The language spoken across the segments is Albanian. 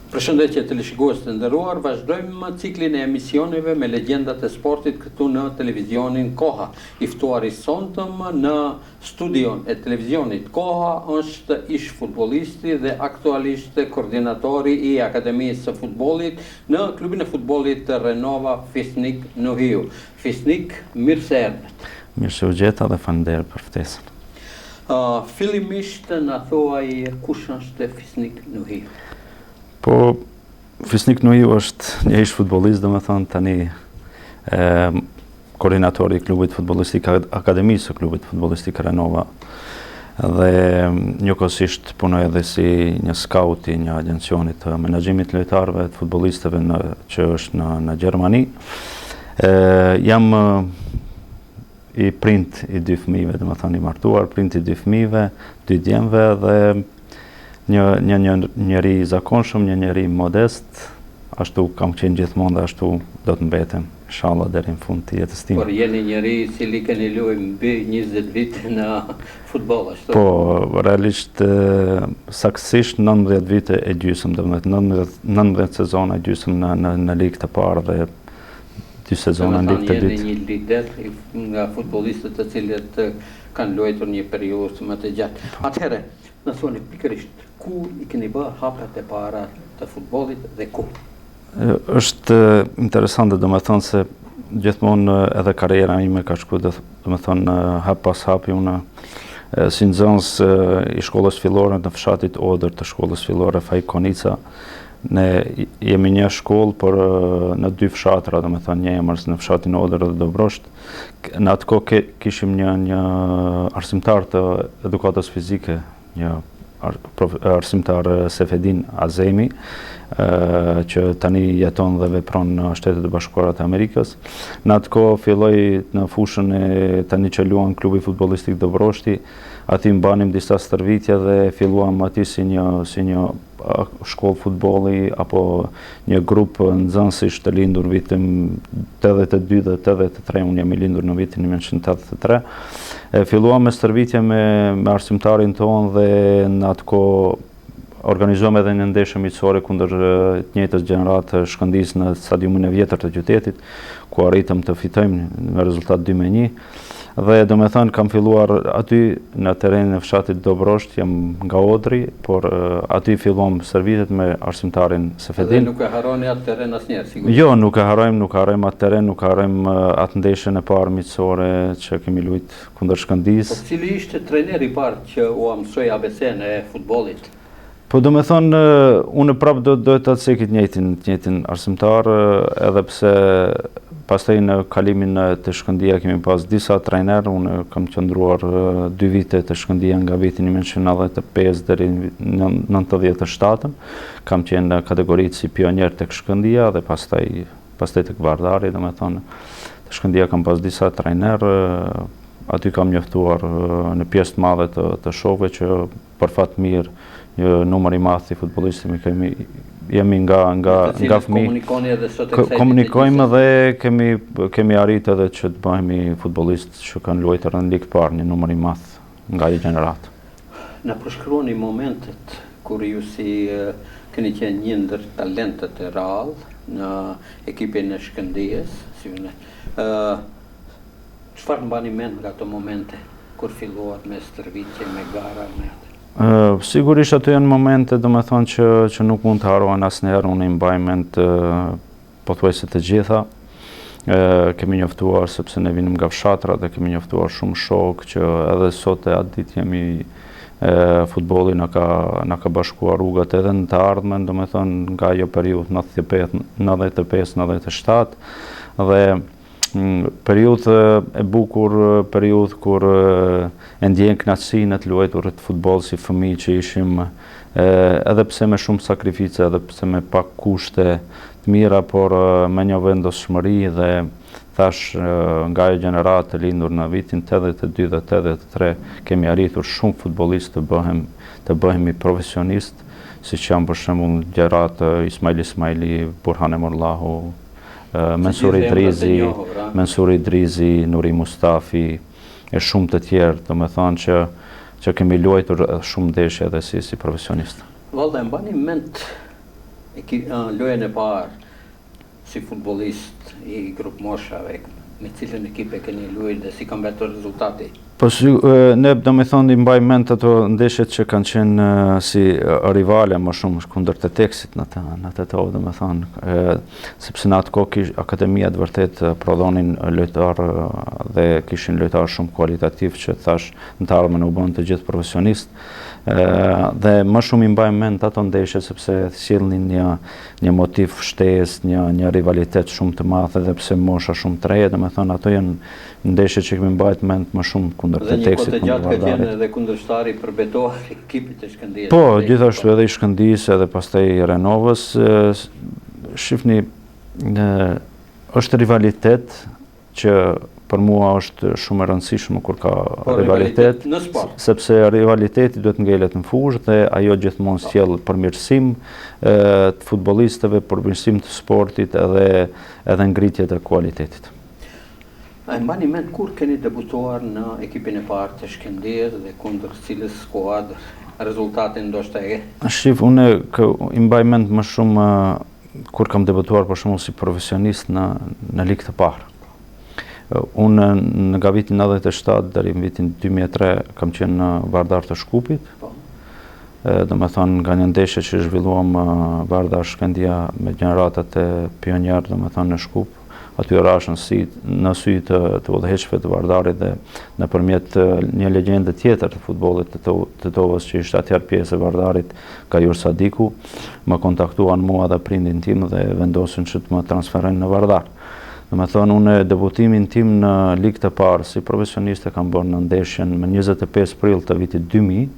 Përshëndetje teleshikues të nderuar, vazhdojmë ciklin e emisioneve me legjendat e sportit këtu në televizionin Koha. I ftuari i sontëm në studion e televizionit Koha është ish futbollisti dhe aktualisht koordinatori i Akademisë së Futbollit në klubin e futbollit Renova Fisnik Nuhiu. Fisnik, mirë se erdhët. Mirë se u gjeta dhe faleminderit për ftesën. Fillimisht na thuaj kush është Fisnik Nuhiu? Po, Fisnik Nuhiu është një ish futbollist, domethënë tani e, koordinatori i klubit futbollistik, akademisë së klubit futbollistik Renova dhe njëkohësisht punoj edhe si një scout i një agjencioni të menaxhimit të lojtarëve të futbollistëve në që është në në Gjermani. E, jam i prind i dy fëmijëve, domethënë i martuar, prind i dy fëmijëve, dy djemve dhe një një një njeri i zakonshëm, një njeri modest, ashtu kam qenë gjithmonë dhe ashtu do të mbetem, inshallah deri në fund të jetës time. Por jeni njeri i cili keni luajtur mbi 20 vite në futboll, ashtu? Po, realisht saktësisht 19 vite e gjysmë, domethënë 19 19 sezona e gjysmë në në në ligë të parë dhe dy sezona në ligë të dytë. Jeni një lider nga futbollistët të cilët kanë luajtur një periudhë më të gjatë. Po. Atëherë, na thoni pikërisht ku i keni bërë hapat e para të futbollit dhe ku? Është interesante, domethënë se gjithmonë edhe karriera ime ka shku, domethënë hap pas hapi, unë si nxënës i shkollës fillore në fshatit Odër të shkollës fillore Faik Konica, ne jemi një shkollë, por në dy fshatra, domethënë një emër në fshatin Odër dhe Dobrosht, Në atë kohë kishim një një arsimtar të edukatës fizike, një arsimtar Sefedin Azemi, që tani jeton dhe vepron në Shtetet e Bashkuara të Amerikës. Në atë kohë filloi në fushën e tani që luan klubi futbollistik Dobroshti, aty mbanim disa stërvitje dhe filluam aty si një si një shkollë futbolli apo një grup nxënësish të lindur vitin 82 dhe 83, unë jam i lindur në vitin 1983. E filluam me stërvitje me, me arsimtarin tonë dhe në atë kohë organizuam edhe një ndeshje miqësore kundër të njëjtës gjeneratë Shkëndisë në stadiumin e vjetër të qytetit, ku arritëm të fitojmë me rezultat 2-1. Dhe domethënë kam filluar aty në terrenin e fshatit Dobrosht, jam nga Odri, por aty filluam stërvitjet me arsimtarin Sefedin. Dhe nuk e harroni atë terren asnjëherë, sigurisht. Jo, nuk e harrojmë, nuk e harrojmë atë terren, nuk e harrojmë atë ndeshjen e parë miqësore që kemi lujt kundër Shkëndisë. Po cili ishte trajneri i parë që ua mësoi ABC-në e futbollit? Po domethënë, unë prapë do, do ta ceki të njëjtin, të njëjtin arsimtar, edhe pse pastaj në kalimin te Shkëndija kemi pas disa trajner, unë kam qëndruar dy vite te Shkëndija nga viti 1995 deri në 97, kam qenë në kategoritë si pionier tek Shkëndija dhe pastaj pastaj tek Vardari, domethënë, te Shkëndija kam pas disa trajner, aty kam njoftuar në pjesë të madhe të, të shokëve që Për fat mirë, një numër i madh i futbollistëve kemi jemi nga nga nga fëmijë. Komunikoni edhe sot e kësaj dite. Komunikojmë dhe kemi kemi arritur edhe që të bëhemi futbollistë që kanë luajtur në ligë të parë, një numër i madh nga ajo gjeneratë. Na përshkruani momentet kur ju si keni qenë një ndër talentët e rrallë në ekipin e Shkëndijës, si ë Çfarë mbani mend nga ato momente kur filluat me stërvitje, me gara, me atë? Sigurisht ato janë momente, domethënë që që nuk mund të harrohen asnjëherë, unë i mbaj mend pothuajse të gjitha. Ë kemi njoftuar sepse ne vinim nga fshatrat dhe kemi njoftuar shumë shokë që edhe sot e atë ditë jemi e, futbolli na ka na ka bashkuar rrugët edhe në të ardhmen, domethënë nga ajo periudhë 95, 95, 97 dhe Periudhë e bukur, periudhë kur e ndjen kënaqësinë e të luajturit futboll si fëmijë që ishim, edhe pse me shumë sakrifice, edhe pse me pak kushte të mira, por me një vendosmëri dhe thash nga ajo gjeneratë të lindur në vitin 82 dhe 83 kemi arritur shumë futbollistë të bëhem të bëhemi profesionistë, siç janë për shembull gjeneratë Ismail Ismaili, Burhan Emërllahu, Mensur Idrizi, Mensur Idrizi, Nuri Mustafi e shumë të tjerë, domethënë që që kemi luajtur shumë ndeshje edhe si si profesionistë. Vallë e mbani mend lojën e parë si futbollist i grupmoshave, me cilën ekip e keni luajt dhe si ka mbetur rezultati? Po si, ne domethënë i mbaj mend ato ndeshjet që kanë qenë si rivale më shumë kundër Teteksit në të, në Tetovë, domethënë, sepse në atë kohë kish, akademia të vërtet prodhonin lojtarë dhe kishin lojtarë shumë kualitativ që thash në të ardhmen u bënë të gjithë profesionistë. Dhe më shumë i mbaj mend ato ndeshje sepse sjellnin një një motiv shtesë, një një rivalitet shumë të madh edhe pse mosha shumë të reja, domethënë ato janë ndeshje që kemi mbajt mend më shumë kundër Teteksit, kundër Vardarit. Dhe një kohë të gjatë ka qenë edhe kundërshtari i përbetoar i ekipit të Shkëndijës. Po, gjithashtu edhe i Shkëndijës edhe pastaj i Renovës. Shifni, është rivalitet që për mua është shumë e rëndësishme kur ka po, rivalitet, në sport. sepse rivaliteti duhet ngelet në fushë dhe ajo gjithmonë po. sjell përmirësim të futbollistëve, përmirësim të sportit edhe edhe ngritje të kualitetit. A e mbani mend kur keni debutuar në ekipin e parë të Shkëndijës dhe kundër cilës skuadër? Rezultatin ndoshta e Shif, unë i mbaj mend më shumë kur kam debutuar për shembull si profesionist në në ligë të parë. Unë nga viti 97 deri në vitin 2003 kam qenë në Vardar të Shkupit. Po. Domethënë nga një ndeshje që zhvilluam Vardar Shkëndija me gjeneratat e pionier, domethënë në Shkup, aty rashë në sy, në sy të, të udhëheqësve të Vardarit dhe nëpërmjet një legjende tjetër të futbollit të Tetovës që ishte atëherë pjesë e Vardarit, Gajur Sadiku, më kontaktuan mua dhe prindin tim dhe vendosën që të më transferojnë në Vardar. Domethënë, unë debutimin tim në ligë të parë si profesionist e kam bërë në ndeshjen më 25 prill të vitit 2000,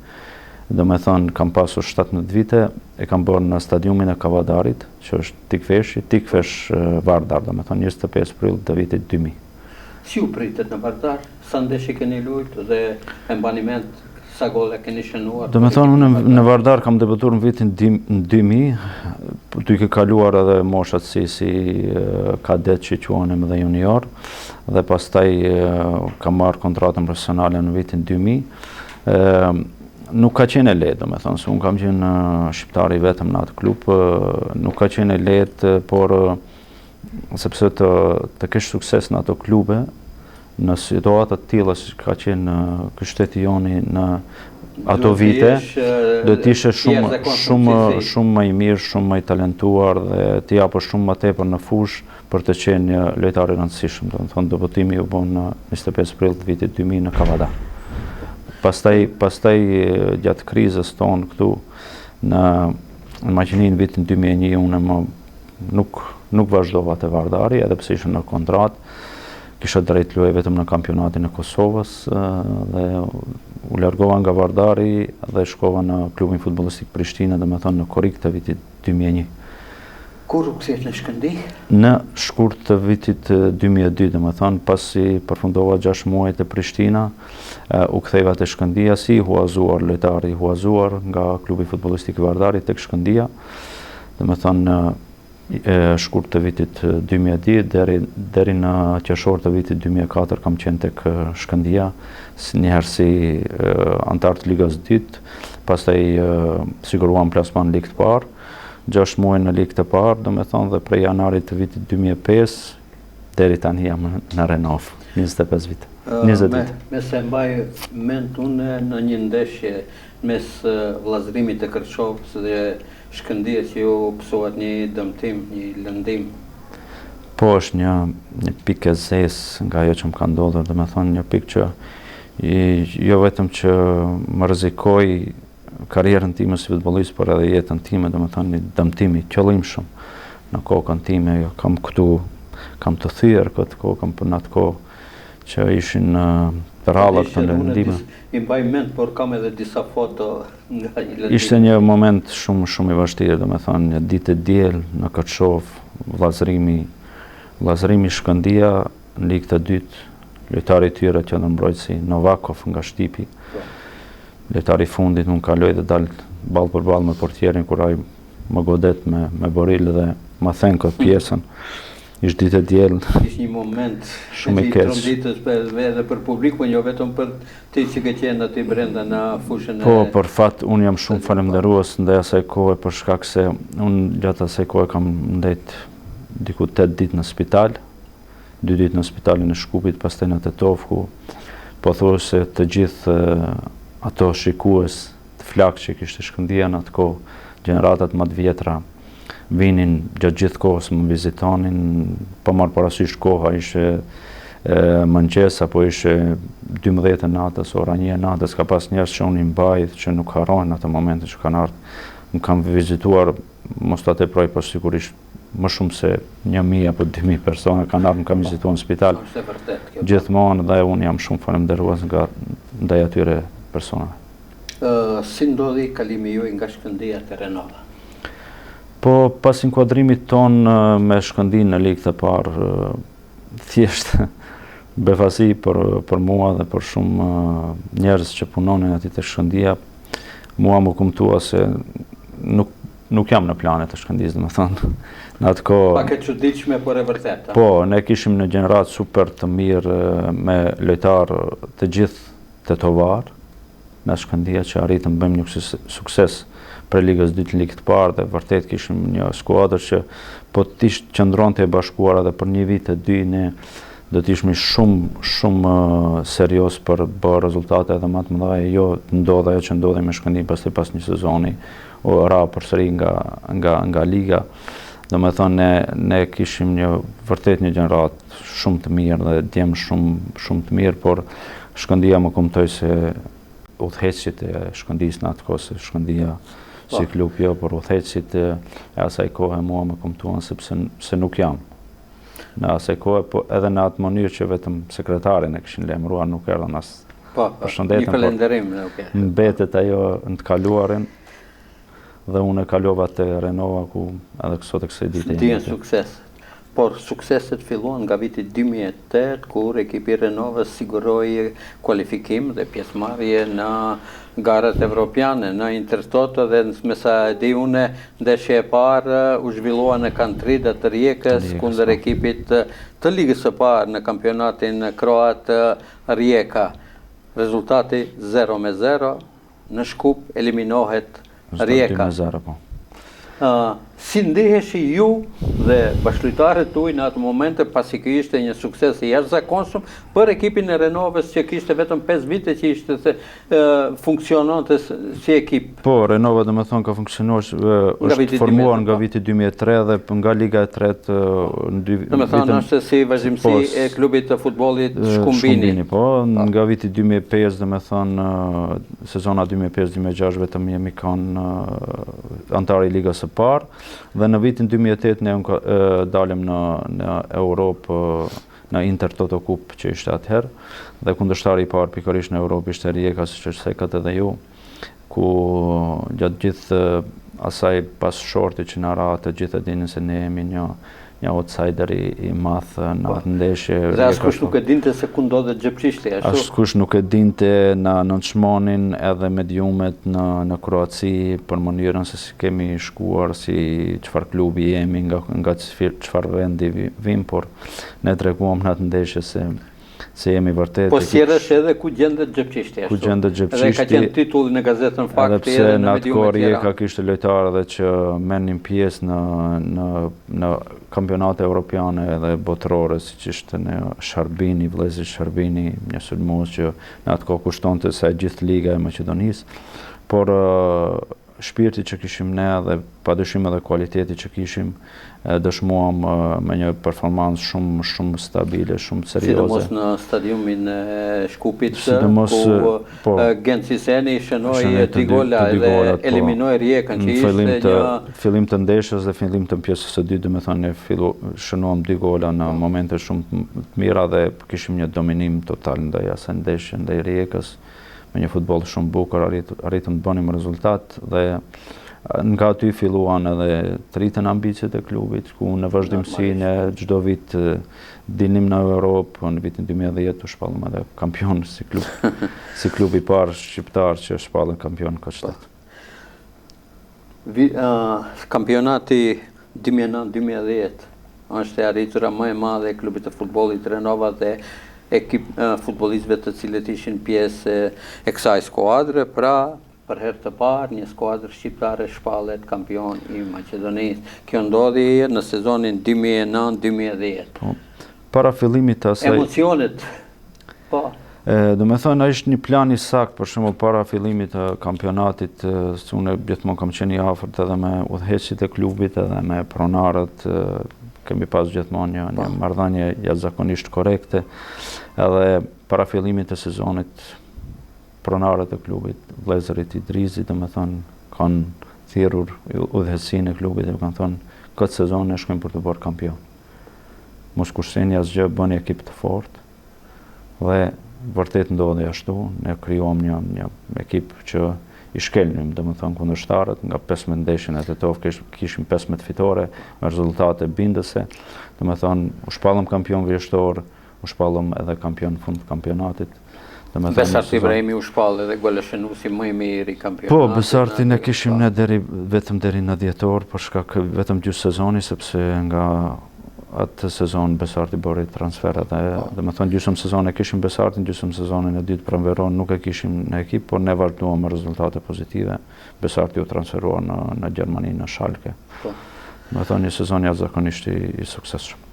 domethënë, kam pasur 17 vite, e kam bërë në stadiumin e Kavadarit, që është Tikveshi, Tikvesh Vardar, domethënë 25 prill të vitit 2000. Si u pritët në Vardar? Sa ndeshje keni luajt dhe e mbani mend sa gola keni shënuar? Domethënë unë në Vardar kam debutuar në vitin 2000, duke kaluar edhe moshat si si kadet që quanim dhe junior dhe pastaj kam marrë kontratën profesionale në vitin 2000. Nuk ka qenë e lehtë, domethënë, se unë kam qenë shqiptari i vetëm në atë klub, nuk ka qenë e lehtë, por sepse të, të kesh sukses në ato klube, në situata të tilla si ka qenë ky shteti joni në ato vite, do të ishe shumë shumë shumë më i mirë, shumë më i talentuar dhe të japësh shumë më tepër në fushë për të qenë një lojtar i rëndësishëm. Domethënë debutimi u bë në 25 prill të vitit 2000 në Kavadar. Pastaj pastaj gjatë krizës tonë këtu në në Maqedoni në vitin 2001 unë më nuk nuk vazhdova te Vardari edhe pse isha në kontratë. Kisha drejt luaj vetëm në kampionatin e Kosovës dhe u largova nga Vardari dhe shkova në klubin futbollistik Prishtina, domethënë në korrik të vitit 2001. Kur u kthyet në Shkëndi? Në shkurt të vitit 2002, domethënë, pasi përfundova 6 muaj te Prishtina, u ktheva te Shkëndija si i huazuar, lojtar i huazuar nga klubi futbollistik i Vardarit tek Shkëndija. Domethënë në shkurt të vitit 2002 deri deri në qershor të vitit 2004 kam qenë tek Shkëndija, si njëherë si anëtar të Ligës së Dytë, pastaj siguruam plasman në Ligë të Parë. 6 muaj në ligë të parë, domethënë dhe prej janarit të vitit 2005 deri tani jam në Renovë, 25 vite. 20 vite. Me sa mbaj mend unë në një ndeshje mes Vëllazërimit të Kërçovës dhe Shkëndijës ju pësuat një dëmtim, një lëndim. Po është një një pikë e zezë nga ajo që më ka ndodhur, domethënë një pikë që i, jo vetëm që më rrezikoi karrierën time si futbollist, por edhe jetën time, domethënë një dëmtim i qëllimshëm në kokën time, jo, kam këtu, kam të thyer këtë kokën për në atë kohë që ishin të rralla këto lëndime. I mbaj mend, por kam edhe disa foto nga ai lëndim. Ishte një moment shumë shumë i vështirë, domethënë një ditë e diel në Kërçovë, Vëllazërimi, Vëllazërimi Shkëndija në ligë të dytë, lojtari i tyre qendërmbrojtësi Novakov nga Shtipi. Po. Lojtari i fundit unë kaloj dhe dal ballë për ballë me portierin kur ai më godet me me boril dhe më then këtë pjesën. Ishte ditë e diel. Ishte një moment shumë i keq. Tronditës për edhe për publikun, jo vetëm për ti që ke qenë aty brenda në fushën e Po, për fat unë jam shumë falënderues ndaj asaj kohe për shkak se unë gjatë asaj kohe kam ndejt diku 8 ditë në spital, dy ditë në spitalin e Shkupit, pastaj në Tetovë ku pothuajse të gjithë ato shikues të flaktë që kishte Shkëndija në atë kohë, gjeneratat më të vjetra, vinin gjatë gjithë kohës më vizitonin, pa marrë parasysh koha, ishe mëngjes apo ishe 12 e natës, ora 1 e natës, ka pas njerëz që unë i mbaj që nuk harrojnë ato momente që kanë ardhur. Më kanë vizituar, mos ta teproj, po sigurisht më shumë se 1000 apo 2000 persona kanë ardhur më kanë vizituar në spital. Është e vërtetë kjo. Gjithmonë dhe unë jam shumë falënderues nga ndaj atyre personave. Si ndodhi kalimi juaj nga Shkëndija te Renova? Po, pas inkuadrimit tonë me Shkëndinë në ligë të parë, thjesht befasi për, për mua dhe për shumë njerëz që punonin aty te Shkëndija, mua m'u kumtua se nuk, nuk jam në planet e Shkëndijës, domethënë, në atë kohë... Pak e çuditshme, por e vërtetë. Po, ne kishim një gjeneratë super të mirë me lojtarë të gjithë tetovarë, nga Shkëndija që arritëm të bëjmë një sukses prej ligës dytë në ligë të parë dhe vërtet kishim një skuadër që po të ishte qëndronte e bashkuar edhe për një vit e dy ne do të ishmi shumë shumë serioz për bërë rezultate edhe më të mëdha e jo të ndodhë ajo që ndodhi me Shkëndinë pastaj pas një sezoni u ra përsëri nga nga nga liga. Domethënë ne ne kishim një vërtet një gjeneratë shumë të mirë dhe djem shumë shumë të mirë, por Shkëndija më kumtoi se udhëheqësit e Shkëndijës në atë kohë, se Shkëndija po. si klub jo, por udhëheqësit e asaj kohe mua më kumtuan sepse se nuk jam. Në asaj kohe, po edhe në atë mënyrë që vetëm sekretarin e kishin lajmëruar, nuk erdhën as po, po, një falënderim, nuk e. Mbetet ajo në të kaluarën dhe unë e kalova te Renova ku edhe sot e kësaj dite jam. Sukses. Por sukseset filluan nga viti 2008 kur ekipi i Renovës siguroi kualifikim dhe pjesëmarrje në garat evropiane në Intertoto dhe me sa e di unë ndeshja e parë u zhvillua në Kantrida të Rijekës kundër po. ekipit të ligës së parë në kampionatin kroat Rijeka. Rezultati 0 me 0 Në Shkup eliminohet Rijeka. 2 me 0, po. Uh, si ndiheshit ju dhe bashkëlojtarët tuaj në atë momente pasi ky ishte një sukses i jashtëzakonshëm për ekipin e Renovës që kishte vetëm 5 vite që ishte se uh, funksiononte si ekip. Po, Renova domethënë ka funksionuar është formuar nga po. viti 2003 dhe nga Liga e tretë në dy Domethënë është si vazhdimësi po, e klubit të futbollit Shkumbini. Shkumbini, po, po. nga viti 2005 domethënë sezona 2005-2006 vetëm jemi kanë anëtar i Ligës së parë dhe në vitin 2008 ne dalim në në Europë në Inter Toto Cup që ishte atëherë dhe kundërshtari i parë pikërisht në Europë ishte Rijeka siç e cekët edhe ju ku gjatë gjithë asaj pas shorti që na ra të gjithë e dinin se ne jemi një një outsider i, i madh në po. atë ndeshje. Dhe askush nuk e dinte se ku ndodhet Xhepçishti, ashtu? Askush nuk e dinte na nënçmonin edhe mediumet në në Kroaci për mënyrën se si kemi shkuar, si çfarë klubi jemi, nga nga çfarë vendi vim, por ne treguam në atë ndeshje se se jemi vërtet Po sjellësh edhe ku gjendet Xhepçishti ashtu. Ku gjendet Xhepçishti. Edhe ka qenë titulli në gazetën Fakti edhe në mediumet tjera. Edhe pse në atë kohë kishte lojtarë edhe që merrnin pjesë në në në kampionate europiane edhe botërore, siç ishte në Sharbini, vëllezërit Sharbini, një sulmues që në atë kohë kushtonte sa e gjithë liga e Maqedonisë. Por shpirti që kishim ne dhe padyshim edhe kualiteti që kishim, dëshmuam me një performancë shumë shumë stabile, shumë serioze. Sidomos në stadiumin e Shkupit, Sidomos, ku po, Genci Seni shënoi dy gola dhe po, eliminoi Rijekën, që ishte një... Fillim të ndeshjes dhe fillim të pjesës së dytë, domethënë ne fillu, shënuam dy gola në po. momente shumë të mira dhe kishim një dominim total ndaj asaj ndeshje, ndaj Rijekës. me një futboll shumë bukur arritëm të bënim rezultat dhe nga aty filluan edhe të rriten ambiciet e klubit, ku në vazhdimësi ne çdo vit dilnim në Europë, në vitin 2010 u shpallëm edhe kampion si klub, si klub i parë shqiptar që shpallën kampion në këtë shtet. Kampionati 2009-2010. Është e arritura më e madhe e klubit të futbollit Renova dhe ekip futbollistëve të cilët ishin pjesë e kësaj skuadre, pra për herë të parë një skuadër shqiptare shpallet kampion i Maqedonisë. Kjo ndodhi në sezonin 2009-2010. Po, para fillimit të asaj... Emocionet Po. Domethënë, është një plan i saktë, për shembull para fillimit të kampionatit, se unë gjithmonë kam qenë i afërt edhe me udhëheqësit e klubit edhe me pronarët, kemi pas gjithmonë një, një po. marrëdhënie jashtëzakonisht korrekte, edhe para fillimit të sezonit, pronarët e klubit, vëllezërit Idrizi, domethënë, kanë thirrur udhëheqësinë e klubit dhe kanë thënë, këtë sezon ne shkojmë për t'u bërë kampion. Mos kurseni asgjë, bëni ekip të fortë, Dhe vërtet ndodhi ashtu, ne krijuam një, një ekip që i shkelnim, domethënë, kundërshtarët, nga 15 ndeshje në Tetovë, kish, kishim 15 fitore, me rezultate bindëse, domethënë, u shpallëm kampion vjeshtor, u shpallëm edhe kampion fund kampionatit. Domethënë, Besart Ibrahimi u shpall edhe golashënuesi më i mirë i kampionatit. Po, Besartin e kishim ne deri, vetëm deri në dhjetor, për shkak vetëm gjysë sezoni, sepse nga atë sezon Besarti bëri transfer edhe, po. domethënë gjysëm sezon e kishim Besartin, gjysëm sezonin e dytë pranveror nuk e kishim në ekip, por ne vazhduam me rezultate pozitive. Besarti u transferua në, në Gjermani, në Schalke. Po. Domethënë një sezon jashtëzakonisht i, i suksesshëm.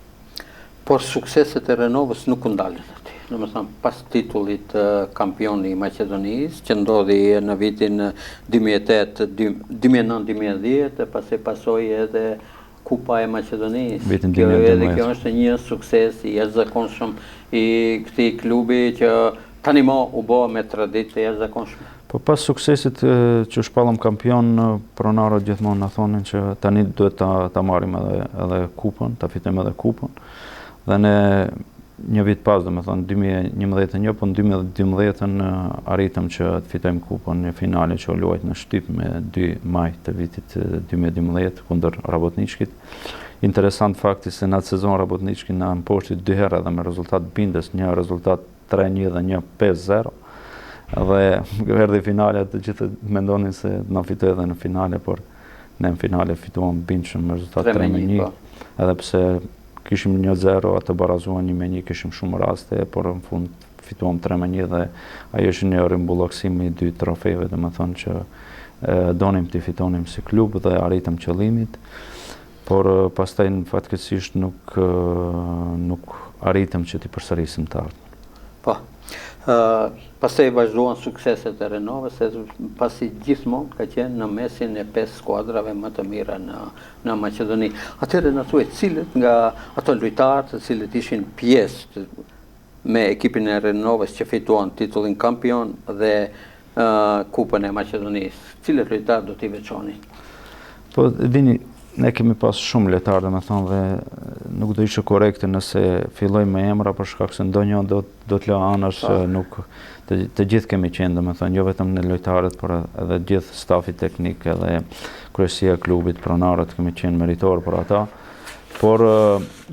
Por sukseset e Renovës nuk u ndalën aty. Domethënë, pas titullit kampion i Maqedonisë, që ndodhi në vitin 2008, 2009-2010, pastaj pasoi edhe Kupa e Maqedonisë. Vitin 2012. Edhe kjo është një sukses i jashtëzakonshëm i këtij klubi që tani më u bë me traditë të jashtëzakonshme. Po pas suksesit që u shpallëm kampion, pronarët gjithmonë na thonin që tani duhet ta ta marrim edhe edhe kupën, ta fitojmë edhe kupën. Dhe ne një vit pas, domethënë 2011 një, po në 2012-ën arritëm që të fitojmë kupën në finale që u luajt në Shtip me 2 maj të vitit 2012 kundër Rabotniçkit. Interesant fakti se në atë sezon Rabotniçki na mposhti dy herë edhe me rezultat bindës, një rezultat 3-1 dhe një 5-0. Dhe erdhi finalja, të gjithë mendonin se na fitoi edhe në finale, por ne në finale fituam bindshëm me rezultat 3-1, po. edhe pse Kishim një zero, ato barazuan një me një, kishim shumë raste, por në fund fituam 3 me 1 dhe ajo ishte një rrumbullaksim i dy trofeve, domethënë që donim t'i fitonim si klub dhe arritëm qëllimit, por pastaj në fatkeqësisht nuk nuk arritëm që t'i përsërisim të ardhmen. Po. Pastaj vazhduan sukseset e Renovës, pasi gjithmonë ka qenë në mesin e pesë skuadrave më të mira në në Maqedoni. Atëherë na thuaj cilët nga ato lojtarë të cilët ishin pjesë të, me ekipin e Renovës që fituan titullin kampion dhe uh, Kupën e Maqedonisë. Cilët lojtarë do t'i veçoni? Po, dini, ne kemi pas shumë lojtarë, domethënë, dhe nuk do ishe korrekte nëse filloj me emra, për shkak se ndonjë do, do të lë anash, po. nuk, të, të gjithë kemi qenë, domethënë, jo vetëm ne lojtarët, por edhe gjithë stafi teknik, edhe kryesia e klubit, pronarët, kemi qenë meritor për ata. Por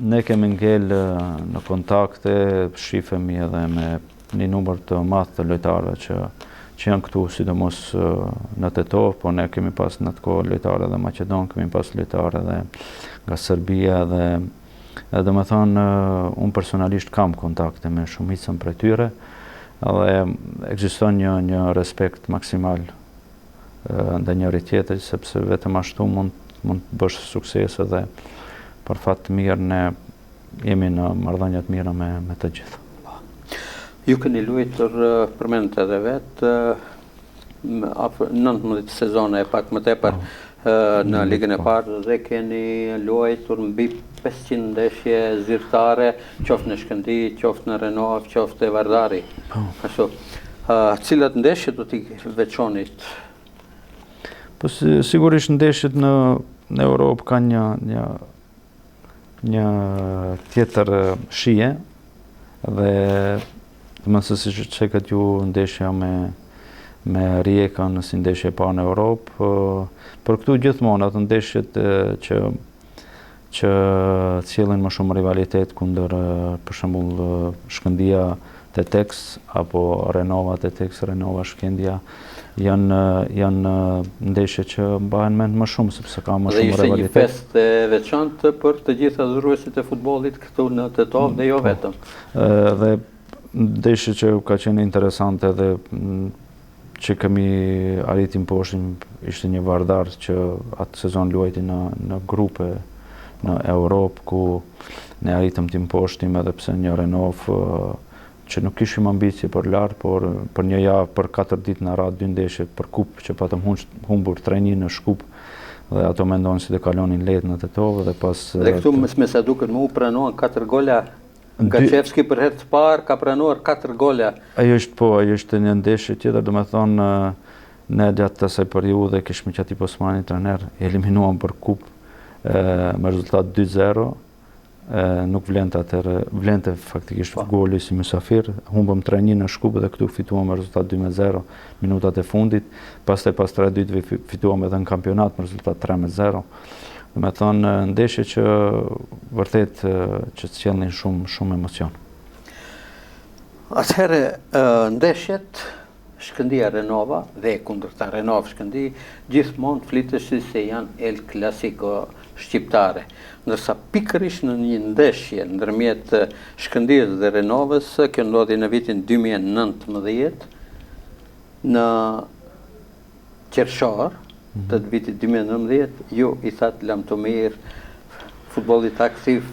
ne kemi ngel në kontakte, shifemi edhe me një numër të madh të lojtarëve që që janë këtu, sidomos në Tetovë, po ne kemi pas në atë kohë lojtarë edhe Maqedon, kemi pas lojtarë edhe nga Serbia dhe edhe domethënë unë personalisht kam kontakte me shumicën prej tyre dhe ekziston një një respekt maksimal ndaj njëri tjetrit sepse vetëm ashtu mund mund të bësh suksese dhe për fat të mirë ne jemi në marrëdhënie të mira me me të gjithë. Po. Ju keni luajtur përmendët edhe vetë afër 19 sezone e pak më tepër po. në Ligën e po. Parë dhe keni luajtur mbi 500 ndeshje zyrtare, qoftë në Shkëndijë, qoftë në Renovë, qoftë te Vardari. Po. Ashtu. Cilat ndeshje do t'i veçonit? Po sigurisht ndeshjet në në Europë kanë një një një tjetër shije dhe domethënë se siç cekët ju ndeshja me me Rijekën si ndeshje e parë në Europë, po, por këtu gjithmonë ato ndeshjet që që sjellin më shumë rivalitet kundër për shembull Shkëndija Teteks apo Renova Teteks, Renova Shkëndija. Janë janë ndeshje që mbahen mend më shumë sepse ka më shumë rivalitet. Dhe ishte një festë e veçantë për të gjithë adhuruesit e futbollit këtu në Tetovë dhe jo po. vetëm. Dhe ndeshje që ka qenë interesante dhe që kemi arrit t'i mposhtim ishte një Vardar që atë sezon luajti në në grupe në Europë ku ne arritëm t'i mposhtim edhe pse një Renovë që nuk kishim ambicie për lart, por për një javë, për katër ditë na ra dy ndeshje për kupë që patëm humbur 3-1 në Shkup dhe ato mendonin se do kalonin lehtë në Tetovë dhe pas Dhe këtu me, me sa duket mu pranuan katër gola Gacevski për herë të parë ka pranuar katër gola. Ajo është po, ajo është një ndeshje tjetër, domethënë ne gjatë asaj periudhe kishim Qatip Osmani trener, eliminuam për kupë me rezultat 2-0 nuk vlente atëherë, vlente faktikisht po. goli si mysafir, humbëm 3-1 në Shkup dhe këtu fituam me rezultat 2-0 minutat e fundit, pastaj pas 3 ditëve fituam edhe në kampionat me rezultat 3-0. Domethënë, ndeshje që vërtet që të sjellnin shumë, shumë emocion. Atëherë, ndeshjet Shkëndija Renova dhe e kundërta Renovë Shkëndi gjithmonë fliteshin se janë El Clasico shqiptare. Ndërsa pikërisht në një ndeshje ndërmjet Shkëndijës dhe Renovës, kjo ndodhi në vitin 2019 në qershor të vitit 2019, ju i thatë lamtumirë futbollit aktiv.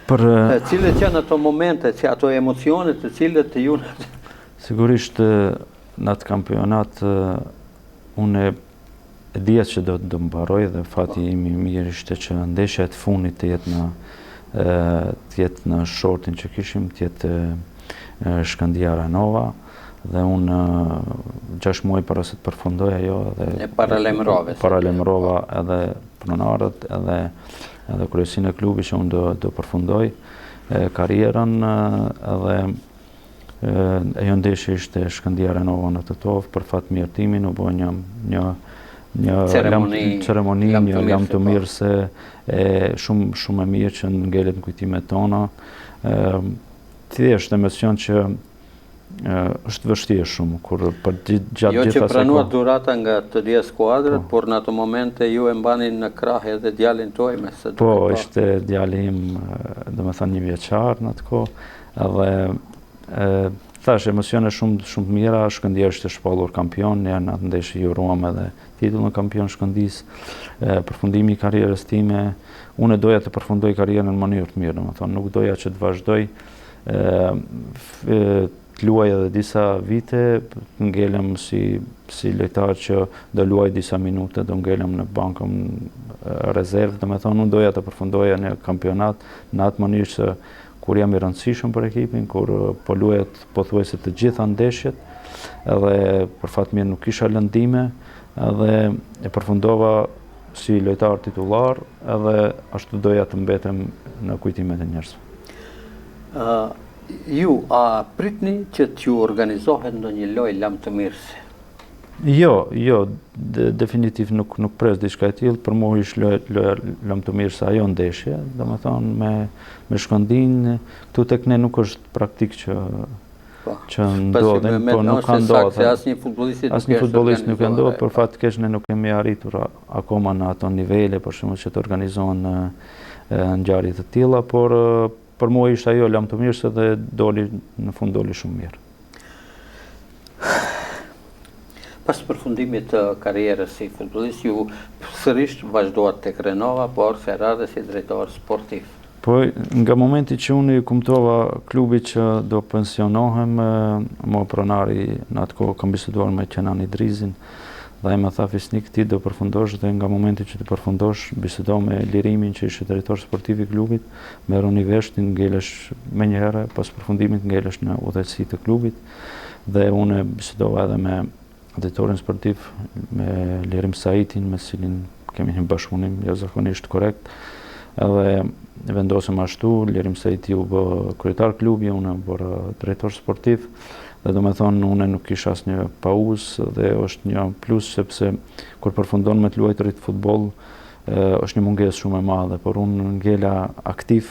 Për cilët janë ato momente, që ato emocione të cilët ju Sigurisht në atë kampionat unë e dija që do të mbaroj dhe fati po. im i mirë ishte që ndeshja e fundit të jetë në të jetë në shortin që kishim, të jetë Shkëndija Renova dhe unë 6 muaj para se të përfundoj ajo dhe e paralajmërove. Paralajmërova edhe pronarët edhe edhe kryesinë e klubit që unë do do përfundoj karrierën edhe Ajo ndeshje ishte Shkëndija Renova në Tetovë, për fat mirë timin u bë një një një ceremoni, ceremoni një lamtumirëse e shumë shumë e mirë që ngelet në kujtimet tona. Ë thjesht emocion që është vështirë shumë kur për gjatë jo gjithë asaj. Jo që pranuat dhurata nga të dyja skuadrat, po. por në ato momente ju e mbani në krah edhe djalin tuaj me sa Po, po, ishte djali im, domethënë një vjeçar në atë kohë. Edhe e, thash emocione shumë shumë të mira, Shkëndija është shpallur kampion, ne në atë ndeshje i uruam edhe titullin kampion Shkëndisë. Përfundimi i karrierës time, unë doja të përfundoj karrierën në mënyrë të mirë, domethënë nuk doja që të vazhdoj ë të luaj edhe disa vite, të ngelem si si lojtar që do luaj disa minuta, do ngelem në bankën rezervë, domethënë unë doja të përfundoja në kampionat në atë mënyrë që kur jam i rëndësishëm për ekipin, kur po luhet pothuajse të gjitha ndeshjet, edhe për fat mirë nuk kisha lëndime, edhe e përfundova si lojtar titullar, edhe ashtu doja të mbetem në kujtimet e njerëzve. Uh, ju, a pritni që t'ju organizohet ndonjë lojë lamtumirëse? Jo, jo, de, definitiv nuk nuk pres diçka e tillë, për mua ishte loja loja lamtumirëse ajo ndeshje, domethënë me me Shkëndijën, këtu tek ne nuk është praktikë që po, që ndodhin, po nuk ka ndodhur. Se asnjë futbollist nuk asnjë futbollist nuk ka ndodhur, për fat të keq ne nuk kemi arritur akoma në ato nivele, për shembull që të organizohen ngjarje të tilla, por për mua ishte ajo lamtumirëse dhe doli në fund doli shumë mirë. Pas përfundimit të karrierës si futbollist, ju sërish vazhduat tek Renova, por kësaj radhe si drejtor sportiv. Po, nga momenti që unë i kumtova klubit që do pensionohem, mua pronari në atë kohë kam biseduar me Qenan Idrizin, dhe ai më tha Fisnik ti do përfundosh dhe nga momenti që të përfundosh, bisedo me Lirimin që ishte drejtor sportiv i klubit, merruni vesh ti ngelesh menjëherë pas përfundimit ngelesh në udhëheqësi të klubit dhe unë bisedova edhe me drejtorin sportiv me Lirim Saitin me cilin kemi një bashkëpunim jashtëzakonisht korrekt edhe vendosëm ashtu Lirim Saiti u bë kryetar klubi unë u bë drejtor sportiv dhe domethonë unë nuk kisha asnjë pauzë dhe është një plus sepse kur përfundon me të luajturit futboll është një mungesë shumë e madhe, por unë ngela aktiv.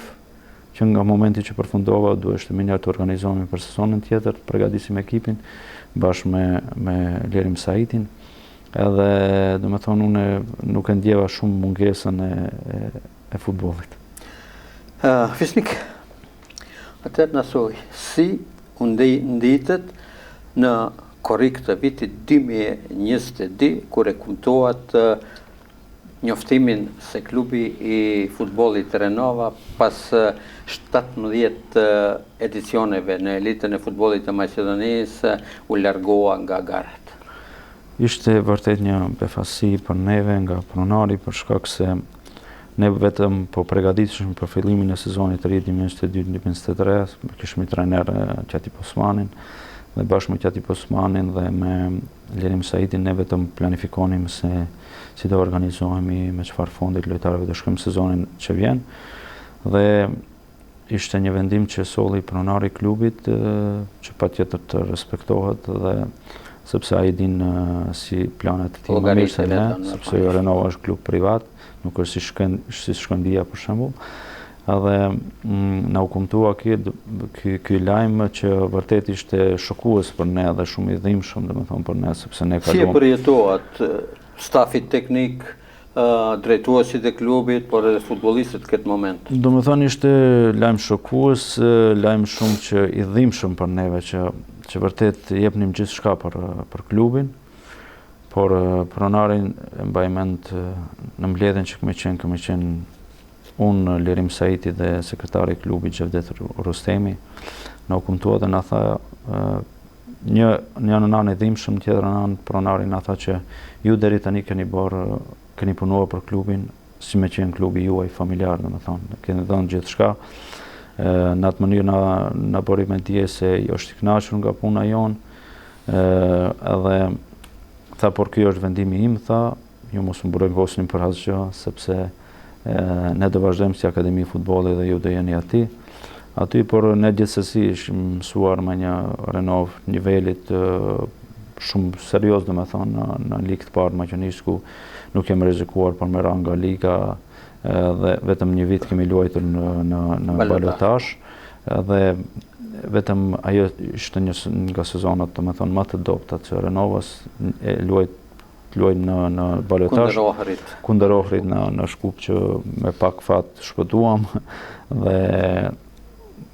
Që nga momenti që përfundova, duheshte menjëherë të organizohemi për sezonin tjetër, të përgatisim ekipin bashkë me me Lirim Saitin. Edhe, domethonë, unë nuk e ndjeva shumë mungesën e, e, e futbollit. Uh, Fisnik, atëherë na thuaj, si u nditët në korrik të vitit 2022, kur e kumtuat njoftimin se klubi i futbollit Renova pas 17 edicioneve në elitën e futbollit të Maqedonisë u largua nga garat. Ishte vërtet një befasi për neve nga pronari për shkak se ne vetëm po pregaditeshim për fillimin e sezonit të ri 2022-2023, kishim trajner Qatip Osmanin dhe bashkë me Qatip Osmanin dhe me Lirim Saitin ne vetëm planifikonim se si do organizohemi, me çfarë fondi të lojtarëve do shkojmë sezonin që vjen. Dhe ishte një vendim që solli pronari i klubit që patjetër të respektohet dhe sepse ai din si planet e tij më mirë se ne, sepse jo Renova është klub privat, nuk është si Shkën, si Shkëndija për shembull. Edhe mm, na u kumtua ky ky ky lajm që vërtet ishte shokues për ne dhe shumë i dhimbshëm, domethënë për ne sepse ne kaluam. Si e përjetuat stafi teknik, drejtuesit e klubit, por edhe futbollistët këtë moment? Domethënë ishte lajm shokues, lajm shumë që i dhimbshëm për neve që që vërtet jepnim gjithçka për për klubin. Por pronarin e mbaj mend në mbledhjen që kemi qenë, kemi qenë unë, Lirim Saiti dhe sekretari i klubit Xhevdet Rustemi, na u kumtua dhe na tha një në njënën anë i dhimbshëm, në tjetrën anë pronari na tha që ju deri tani keni bërë, keni punuar për klubin si me qenë klubi juaj familjar, domethënë, keni dhënë gjithçka. Në atë mënyrë na na bëri me dije se është i kënaqur nga puna jonë. Edhe tha por ky është vendimi im, tha, ju mos më brengosni për asgjë, sepse ne do vazhdojmë si Akademi Futbolli dhe ju do jeni aty. Aty, por ne gjithsesi ishim mësuar me një Renovë nivelit shumë serioz, domethonë, në, në ligë të parë Maqedonisë, ku nuk jemi rrezikuar për me ra nga liga dhe vetëm një vit kemi luajtur në, në, në balotazh dhe vetëm ajo ishte një nga sezonat, domethonë, më të dobëta të Renovës, e luajt luajmë në në balotazh. Kundër Ohrit. Kundër Ohrit në në Shkup që me pak fat shpëtuam dhe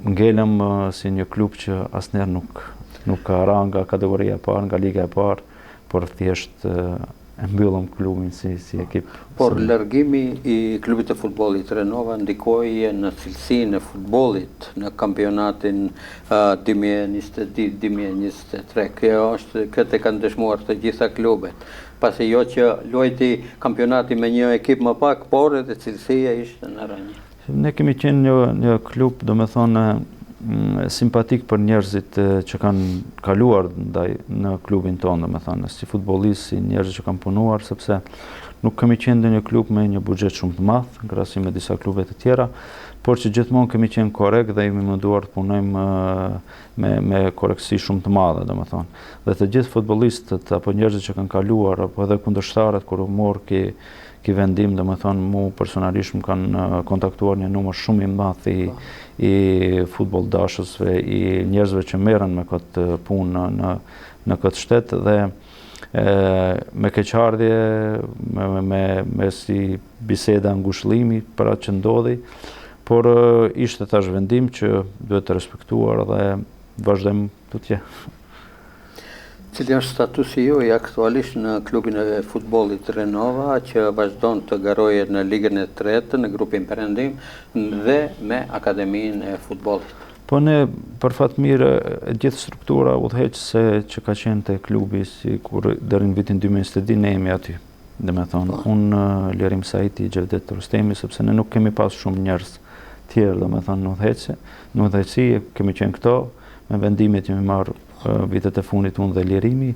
ngelëm si një klub që asnjëherë nuk nuk ka ra nga kategoria e parë, nga liga e parë, por thjesht e mbyllëm klubin si si ekip. Por si... largimi i klubit të futbollit Renova ndikoi në cilësinë e futbollit në kampionatin 2022-2023. Kjo është këtë e kanë dëshmuar të gjitha klubet. Pasi jo që luajti kampionati me një ekip më pak, por edhe cilësia ishte në rënie. Ne kemi qenë një një klub, domethonë mm, simpatik për njerëzit që kanë kaluar ndaj në klubin tonë, domethonë, si futbollistë, si njerëz që kanë punuar, sepse nuk kemi qenë ndonjë klub me një buxhet shumë të madh, në krahasim me disa klube të tjera, por që gjithmonë kemi qenë korrekt dhe jemi munduar të punojmë me me korrektësi shumë të madhe, domethonë. Dhe të gjithë futbollistët apo njerëzit që kanë kaluar apo edhe kundërshtarët kur u mor ky ky vendim, domethonë mu personalisht më kanë kontaktuar një numër shumë i madh i po. i futbolldashësve, i njerëzve që merren me këtë punë në në në këtë shtet dhe e, me keqardhje, me, me, me, me si biseda ngushëllimi për atë që ndodhi, por ishte tash vendim që duhet të respektuar dhe vazhdojmë tutje. Cili është statusi juaj aktualisht në klubin e futbollit Renova që vazhdon të garojë në Ligën e Tretë në grupin Perëndim dhe me Akademinë e Futbollit? Po ne për fat mirë e gjithë struktura udhëheqëse që ka qenë te klubi si kur deri në vitin 2022 ne jemi aty. Domethonë, po. unë Lirim Saiti, Xhevdet Rustemi, sepse ne nuk kemi pas shumë njerëz tjerë, domethonë, në udhëheqësi, në udhëheqësi kemi qenë këto, me vendimet jemi marrë vitet e fundit unë dhe Lirimi,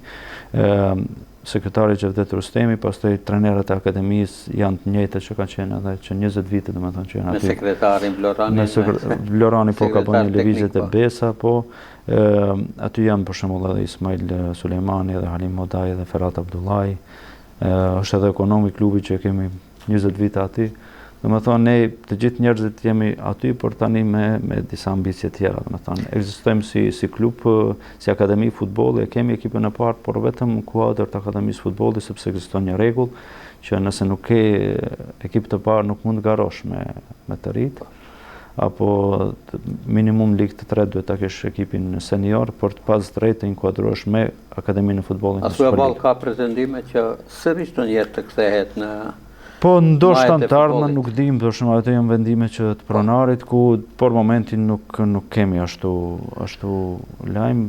sekretari Xhevdet Rustemi, pastaj trajnerët e akademisë janë të njëjtët që kanë qenë edhe që 20 vite, domethonë që janë aty. Me sekretarin Vlorani. Me sekre... Vlorani po ka bërë një lëvizje të po. Besa, po aty janë për shembull edhe Ismail Sulejmani dhe Halim Modaj dhe Ferhat Abdullai. Është edhe ekonomi i klubit që kemi 20 vite aty. Domethonë, ne të gjithë njerëzit jemi aty, por tani me, me disa ambicie tjera. Domethonë, ekzistojmë si, si klub, si akademi futbolli, e kemi ekipin e parë, por vetëm në kuadër të akademisë futbolli, sepse ekziston një rregull që nëse nuk ke ekip të parë, nuk mund të garosh me, me të rinjtë apo minimum ligë të tretë duhet ta kesh ekipin senior për të pas drejtë të inkuadrohesh me akademinë e futbollit në Superligë. A thua vallë ka pretendime që sërish ndonjëherë të kthehet në Po ndoshta në të ardhmen nuk dim, për shembull ato janë vendime që të pronarit ku për momentin nuk nuk kemi ashtu ashtu lajm,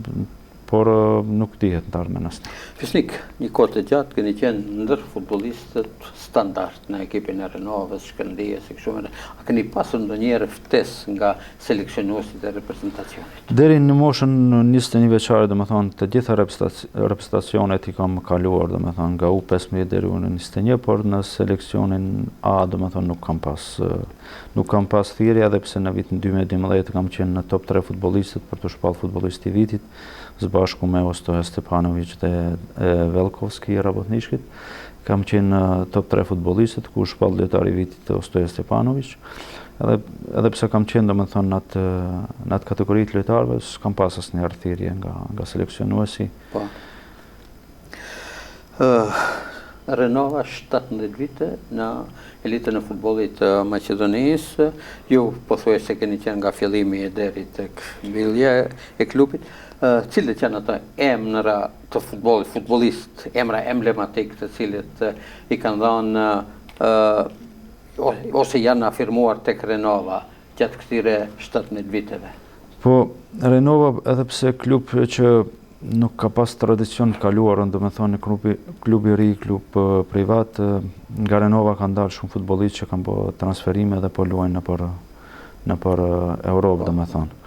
por nuk dihet në të ardhmen asnjë. Fisnik, një kohë të gjatë keni qenë ndër futbollistët standard në ekipin e Renovës, Shkëndijës e kështu me radhë. A keni pasur ndonjëherë ftesë nga seleksionuesit e reprezentacionit? Deri në moshën 21 vjeçare, domethënë të gjitha reprezentacionet i kam kaluar, domethënë nga U15 deri në 21, por në seleksionin A, domethënë nuk kam pas nuk kam pas thirrje edhe pse në vitin 2012 kam qenë në top 3 futbollistët për t'u shpallë futbollist i vitit, së bashku me Ostoja Stepanović dhe Velkovski i Rabotniçkit. Kam qenë në top 3 futbollistët ku u shpall lojtar i vitit Ostoja Stepanović. Edhe edhe pse kam qenë domethënë në atë në atë kategori të lojtarëve, s'kam pas asnjëherë thirrje nga nga seleksionuesi. Po. Ë uh, Renova 17 vite në elitën e futbollit të Maqedonisë. Ju pothuajse keni qenë nga fillimi e deri tek mbyllja e klubit. Uh, cilët janë ata emra të futbollit, futbollistë, emra emblematik të cilët i kanë dhënë uh, ose janë afirmuar tek Renova gjatë këtyre 17 viteve? Po, Renova edhe pse klub që nuk ka pas tradicion të kaluarën, domethonë klubi, klub i ri, klub privat, nga Renova kanë dalë shumë futbollistë që kanë bo transferime dhe po luajnë nëpër, nëpër Europë, po. domethonë.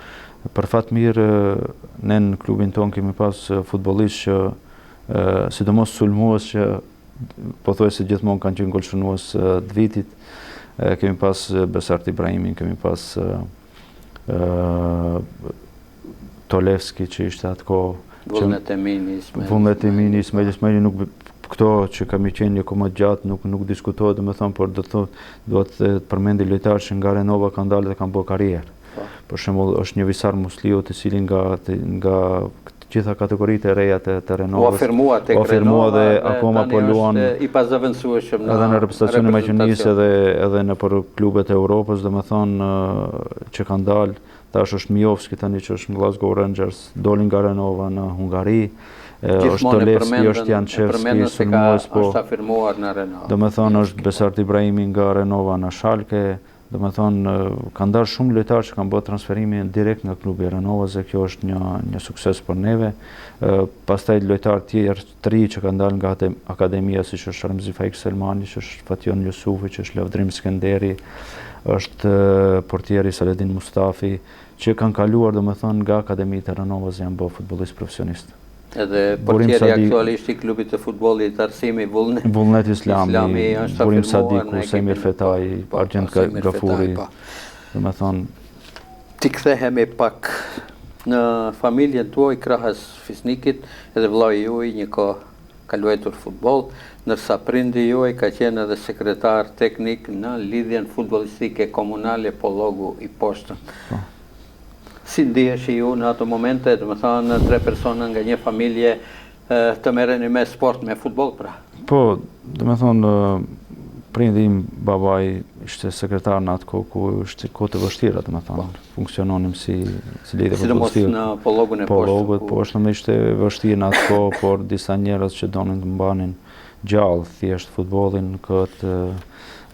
Për fat mirë, ne në klubin tonë kemi pas futbollistë që, sidomos sulmues që pothuajse gjithmonë kanë qenë golshënues të vitit. Kemi pas Besart Ibrahimin, kemi pas Tolevski që ishte atë kohë. Vullnet Emini, Ismail. Vullnet Emini, Ismail Ismaili nuk këto që kemi qenë një kohë më gjatë nuk nuk diskutohet, domethënë, por do të thotë do të përmendi lojtarë që nga Renova kanë dalë dhe kanë bërë karrierë. Po. Për shembull, është një Visar Musliu, i cili nga nga të gjitha kategoritë e reja të, të Renovës. U afirmua tek Renova dhe, dhe akoma po luan i pazëvendësueshëm në edhe në reprezentacionin e Maqedonisë edhe edhe nëpër klubet e Europës, domethënë që kanë dalë, tash është Mijovski tani që është në Glasgow Rangers, doli nga Renova në Hungari. Është Tolevski, është Jançevski, sulmues po. Është afirmuar në Renova. Domethënë është Besart Ibrahimi nga Renova në Schalke, Domethënë, kanë dalë shumë lojtarë që kanë bërë transferimin direkt nga klubi i Renovës dhe kjo është një një sukses për neve. Pastaj lojtarë tjerë të ri që kanë dalë nga akademia siç është Remzi Faik Selmani, që është Fatjon Jusufi, që është Lavdrim Skenderi, është portieri Saladin Mustafi, që kanë kaluar domethënë nga akademitë e Renovës janë bërë futbollistë profesionistë. Edhe portieri aktualisht i klubit të futbollit Arsimi Vullnet Vullnet Islami, Islami është Burim Sadiku, Semir Fetai, po, Argjent po, Gafuri. Po. Domethënë t'i kthehemi pak në familjen tuaj krahas Fisnikit, edhe vëllai juaj një kohë ka luajtur futboll, ndërsa prindi juaj ka qenë edhe sekretar teknik në Lidhjen Futbollistike Komunale Pollogu i Poshtëm. Po. Si ndiheshit ju në ato momente, domethënë tre persona nga një familje të merreni me sport, me futboll pra? Po, domethënë prindi im, babai ishte sekretar në atë kohë ku ishte kohë të vështira, domethënë, po. funksiononim si si lidhje futbollistike. Sidomos në Pollogun e Poshtëm. Pollogun e Poshtëm ishte vështirë në atë kohë, por disa njerëz që donin të mbanin gjallë thjesht futbollin në këtë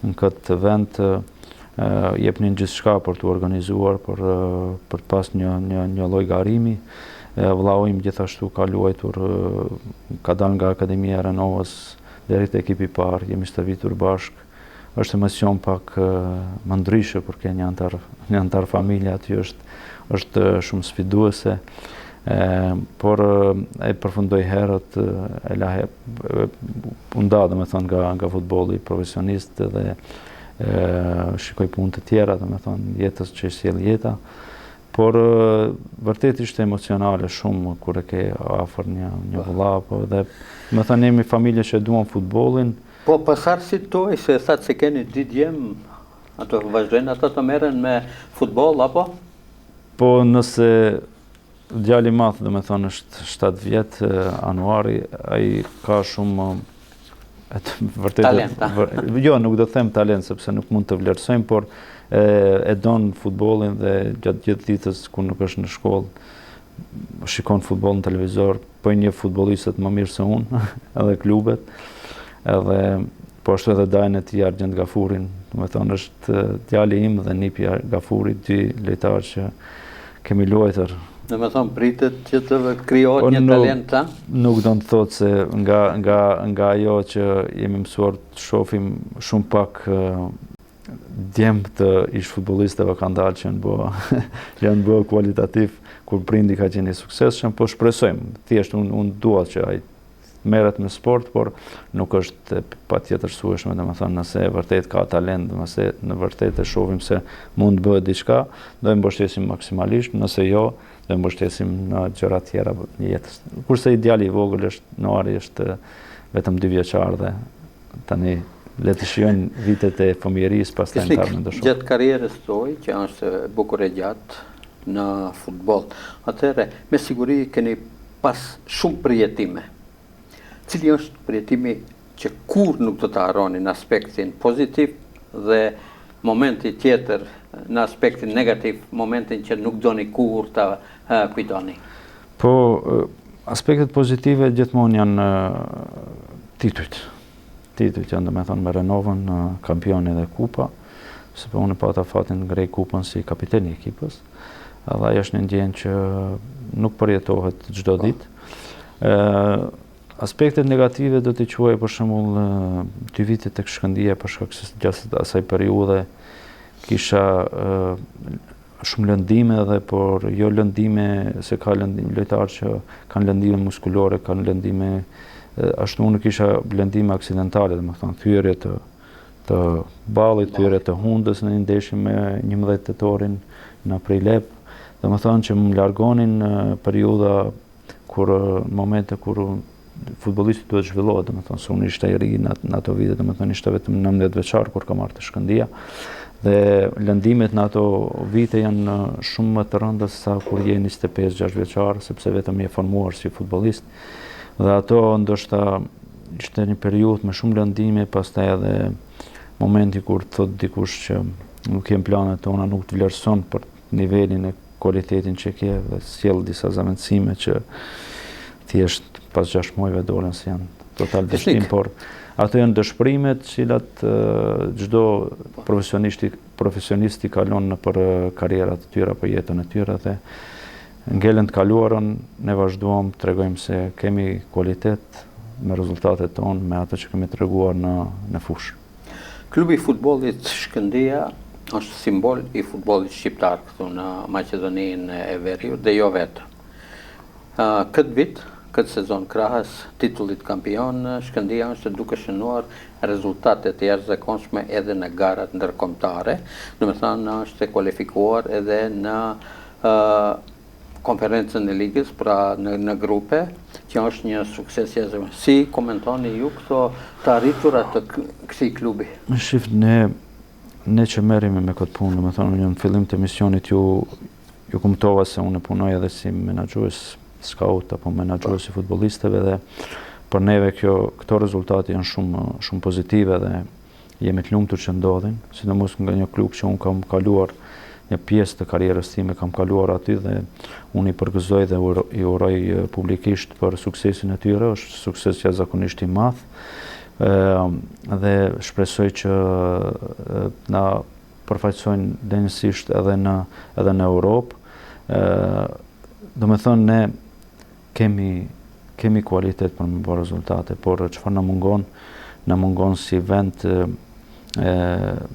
në këtë vend jepnin gjithçka për t'u organizuar, për për të pas një një një lloj garimi. Vëllau im gjithashtu ka luajtur, ka dalë nga Akademia e Renovës deri te ekipi i parë, jemi stërvitur bashkë. Është emocion pak më ndryshe kur ke një anëtar, një anëtar familje aty është është shumë sfiduese. E, por e përfundoi herët, e la he, u nda domethënë nga nga futbolli profesionist dhe shikoi punë të tjera, domethënë, jetës që i sjell jeta, por vërtet ishte emocionale shumë kur e ke afër një, një po. vëlla, po dhe, domethënë, jemi familje që e duam futbollin. Po, pasardhësit tuaj, se thatë se keni dy djem? A do vazhdojnë ata të merren me futboll apo? Po nëse djali i madh, domethënë është 7 vjet, Anuari, ai ka shumë e të vërtetë talent. Jo, nuk do të them talent sepse nuk mund të vlerësojmë, por e, e don futbollin dhe gjatë gjithë ditës kur nuk është në shkollë shikon futboll në televizor, po i njeh futbollistët më mirë se unë, edhe klubet, edhe po ashtu edhe dajën e tij Argjent Gafurin, domethënë është djali im dhe nipi Gafuri, dy lojtarë që kemi luajtur. Domethënë pritet që të krijohet po një talent, a? Nuk do të thotë se nga nga nga ajo që jemi mësuar të shohim shumë pak djem të ish futbollistëve kanë dalë që janë bë janë bë kualitativ kur prindi ka qenë i suksesshëm, po shpresojmë. Thjesht unë un dua që ai të merret me sport, por nuk është e patjetërsueshme, domethënë nëse vërtet ka talent, nëse në vërtet e shohim se mund të bëhet diçka, do e mbështesim maksimalisht, nëse jo, do e mbështesim në gjëra tjera në jetës. Kurse i djali i vogël është Noari është vetëm dy vjeçar dhe Tani le të shijojnë vitet e fëmijërisë, pastaj në të ardhmen do shohim. Gjatë karrierës tuaj, që është bukur e gjatë në futboll, atëherë me siguri keni pas shumë përjetime. Cili është përjetimi që kurrë nuk do ta harroni në aspektin pozitiv dhe momenti tjetër në aspektin negativ, momentin që nuk doni kurrë ta kujtoni? Po, aspektet pozitive gjithmonë janë titujt. Titujt janë domethënë me Renovën, kampioni dhe kupa, sepse unë pata fatin ngrej kupën si kapiten i ekipës. Edhe ajo është një ndjenjë që nuk përjetohet çdo po. ditë. Ë aspektet negative do t'i quaj për shembull dy vite tek Shkëndija për shkak se gjatë asaj periudhe kisha shumë lëndime dhe por jo lëndime se ka lëndime lojtarë që kanë lëndime muskulore, kanë lëndime ashtu unë kisha lëndime aksidentale, domethënë thyerje të të ballit, thyerje të hundës në një ndeshje me 11 tetorin në Prilep, domethënë që më largonin periudha kur në momente kur futbollisti duhet zhvillohet, domethënë se unë isha i ri në, në ato vite, domethënë isha vetëm 19 vjeçar kur kam ardhur te Shkëndija. Dhe lëndimet në ato vite janë shumë më të rënda se sa kur je 25-6 vjeçar, sepse vetëm je formuar si futbollist. Dhe ato ndoshta ishte një periudhë me shumë lëndime, pastaj edhe momenti kur të thotë dikush që nuk je në planet tona, nuk të vlerëson për nivelin e kualitetin që ke dhe sjell disa zëvendësime që thjesht pas 6 muajve dolën se janë total dështim, por ato janë dëshpërime të cilat çdo profesionisti profesionist i kalon nëpër karrierat e tyre apo jetën e tyre dhe ngelen të kaluarën, ne vazhduam të tregojmë se kemi kualitet me rezultatet tonë, me ato që kemi treguar në në fushë. Klubi i futbollit Shkëndija është simbol i futbollit shqiptar këtu në Maqedoninë e Veriut dhe jo vetëm. Këtë vit, këtë sezon krahas titullit kampion, Shkëndija është duke shënuar rezultate të jashtëzakonshme edhe në garat ndërkombëtare, domethënë është e kualifikuar edhe në konferencën e ligës, pra në, në grupe, që është një sukses jashtëzakonshëm. Si komentoni ju këto të arritura të këtij klubi? Shif, ne, ne që merremi me këtë punë, domethënë, unë në fillim të emisionit ju, ju kumtova se unë punoj edhe si menaxhues scout apo menaxhues i futbollistëve dhe për neve kjo, këto rezultate janë shumë, shumë pozitive dhe Jemi të lumtur që ndodhin, sidomos nga një klub që unë kam kaluar një pjesë të karrierës time kam kaluar aty dhe unë i përgëzoj dhe i uroj publikisht për suksesin e tyre, është sukses jashtëzakonisht i madh. Dhe shpresoj që na përfaqësojnë denjësisht edhe në edhe në Europë. Ë domethënë ne Kemi kemi kualitet për me bërë rezultate, por çfarë na mungon? Na mungon si vend e,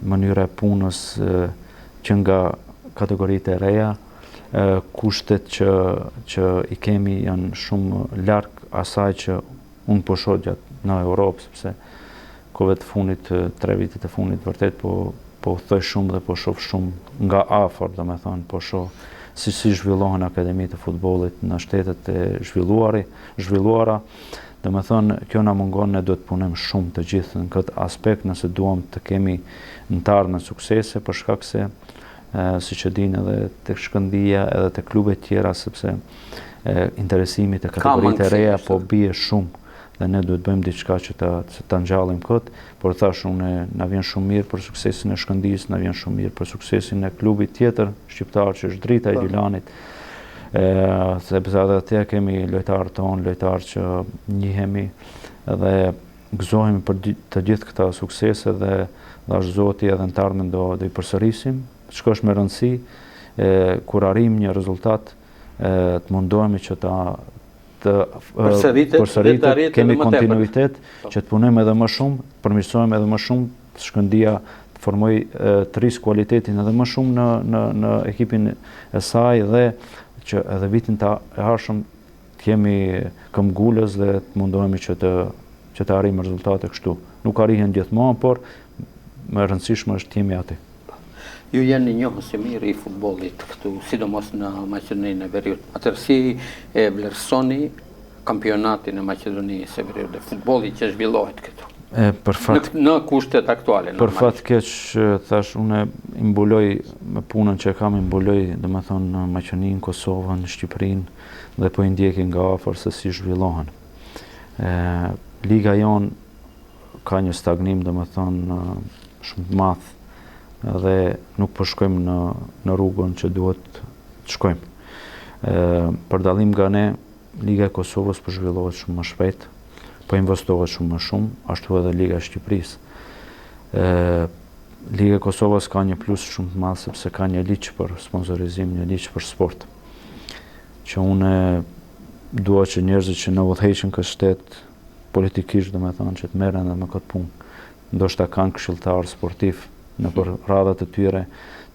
mënyra e punës e, që nga kategoritë e reja, e, kushtet që që i kemi janë shumë larg asaj që unë po shoh gjatë në Europë, sepse kohëve të fundit, tre vitet e fundit, vërtet po, po udhëtoj shumë dhe po shoh shumë nga afër, domethënë, po shoh si si zhvillohen akademitë e futbollit në shtetet e zhvilluari, zhvilluara. Domethënë, kjo na mungon, ne duhet të punojmë shumë të gjithë në këtë aspekt nëse duam të kemi në të ardhmen suksese, për shkak se siç e dinë edhe tek Shkëndija edhe te klubet tjera sepse e, interesimi te kategoritë e reja po bie shumë dhe ne duhet bëjmë diçka që ta ta ngjallim këtë, por thash unë na vjen shumë mirë për suksesin e Shkëndijës, na vjen shumë mirë për suksesin e klubit tjetër shqiptar që është Drita e po. Gjilanit. E, sepse edhe atje kemi lojtarë tonë, lojtarë që njihemi dhe gëzohemi për të gjithë këta suksese dhe dhashtë Zoti edhe në të ardhmen do do i përsërisim. Çka është me rëndësi, e, kur arrijmë një rezultat, e, të mundohemi që ta të përsëritet, përsëritet kemi kontinuitet, po. që të punojmë edhe më shumë, përmirësojmë edhe më shumë, Shkëndija të formojë të rrisë kualitetin edhe më shumë në në në ekipin e saj dhe që edhe vitin të ardhshëm të jemi këmbgulës dhe të mundohemi që të që të arrijmë rezultate kështu. Nuk arrihen gjithmonë, por më e rëndësishme është të jemi aty. Ju jeni njohës i mirë i futbollit këtu, sidomos në Maqedoninë e Veriut. Atëherë si e vlerësoni kampionatin e Maqedonisë së Veriut dhe futbolli që zhvillohet këtu? E, për fat, në, në kushtet aktuale. Për fat keq, thash, unë i mbuloj me punën që kam, i mbuloj, domethënë, në Maqedoninë, Kosovën, Shqipërinë, dhe po i ndjeki nga afër se si zhvillohen. E, Liga jonë ka një stagnim, domethënë, shumë të madh dhe nuk po shkojmë në, në rrugën që duhet të shkojmë. E, për dallim nga ne, Liga e Kosovës po zhvillohet shumë më shpejt, po investohet shumë më shumë, ashtu edhe Liga e Shqipërisë. E, Liga e Kosovës ka një plus shumë të madh sepse ka një ligj për sponsorizim, një ligj për sport. Që unë dua që njerëzit që na udhëheqin këtë shtet politikisht, domethënë që të merren edhe me këtë punë. Ndoshta kanë këshilltarë sportiv nëpër radhët e tyre,